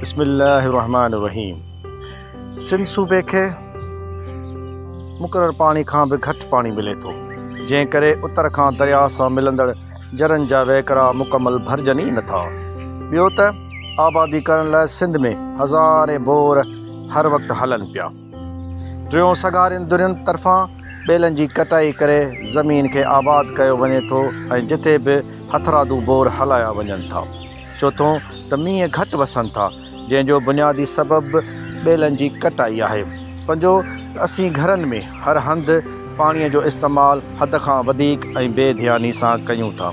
بسم الله الرحمٰن الرحيم سنڌ صوبي کي مقرر پاڻي کان به گهٽ پاڻي ملي ٿو جنهن ڪري اتر کان درياء سان ملندڙ جرن جا وهڪرا مڪمل ڀرجن ئي نٿا ٻيو ته آبادي ڪرڻ لاء سنڌ ۾ هزارين بور هر وقت هلن پيا ٽيون سگهارين ڌرين طرفان ٻيلن جي ڪٽائي ڪري زمين کي آباد ڪيو وڃي ٿو ۽ جتي به هٿرادو بور هلايا وڃن ٿا. چوٿون ته مينهن گهٽ وسن ٿا، جنهن جو بنيادي سبب به ٻيلن جي ڪٽائي آهي. پنجون ته اسين گهرن ۾ هر هنڌ پاڻيء جو استعمال حد کان وڌيڪ ۽ بي ڌياني سان ڪيون ٿا.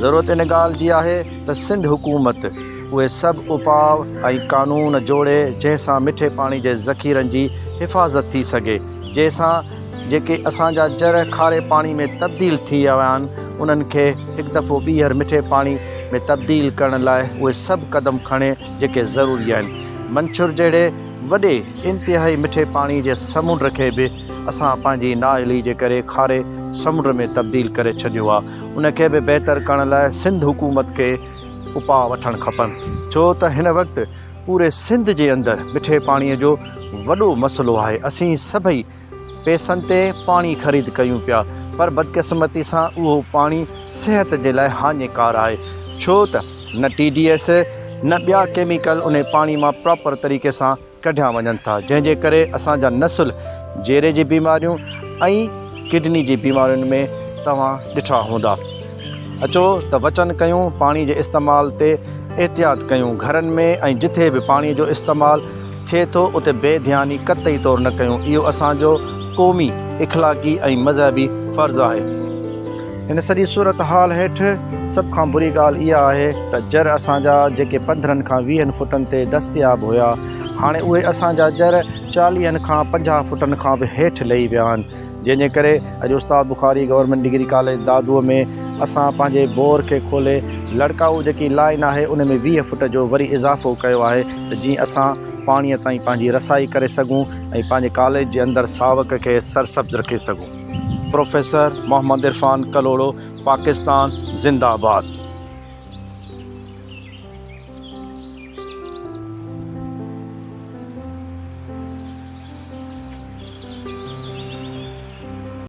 ضرورت ان ڳالهه جي آهي ته سنڌ حڪومت اهي سڀ اپاء ۽ قانون جوڙي جنهن سان مٺي پاڻي جي ذخيرن جي حفاظت ٿي سگهي، جنهن سان جيڪي اسان جا جر کاري پاڻي ۾ تبديل ٿي ويا آهن، انهن کي هڪ دفعو ٻيهر مٺي پاڻي ۾ تبديل ڪرڻ لاء اهي سڀ قدم کڻي جيڪي ضروري آهن. منڇر جهڙي وڏي انتهائي مٺي پاڻي جي سمنڊ کي به اسان پنهنجي نااهلي جي ڪري کاري سمنڊ ۾ تبديل ڪري ڇڏيو آهي. ان کي به بهتر ڪرڻ لاء سنڌ حڪومت کي اپاء وٺڻ کپن. ڇو ته هن وقت پوري سنڌ جي اندر مٺي پاڻي جو وڏو مسئلو آهي. اسين سڀئي پئسن تي پاڻي خريد ڪيون پيا پر بدقسمتي سان اهو پاڻي صحت جي لاء هاڃيڪار آهي ڇو ته نه ٽي ڊي ايس نه ٻيا ڪيميڪل انهي پاڻي مان پراپر طريقي سان ڪڍيا وڃن ٿا جنهن جي ڪري اسان جا نسل جيري جي بيماريون ۽ ڪڊني جي بيمارين ۾ توهان ڏٺا هوندا. اچو ته وچن ڪيون پاڻي جي استعمال تي احتياط ڪيون گهرن ۾ ۽ جٿي به پاڻي جو استعمال ٿئي ٿو اتي بي ڌياني قطعي طور نه ڪيون اهو اسان جو قومي، اخلاقي ۽ مذهبي فرض آهي. هن سڄي صورتحال هيٺ سڀ کان بري ڳالهه اها آهي ته جر اسان جا جيڪي پندرهن کان ويهن فوٽن تي دستياب هيا هاڻي اهي اسان جا جر چاليهن کان 50 فوٽن کان به هيٺ لهي ويا آهن جنهن جي ڪري اڄ Ustad Bukhari government degree college دادوء ۾ اسان پنهنجي بور کي کولي لڙڪائو جيڪي لائين آهي ان ۾ 20 فٽ جو وري اضافو ڪيو آهي ته جيئن اسان پاڻيء تائين پنهنجي رسائي ڪري سگهون ۽ پنهنجي ڪاليج جي اندر ساوڪ کي سرسبز رکي سگهون. پروفيسر محمد عرفان ڪلهوڙو پاڪستان زنده آباد.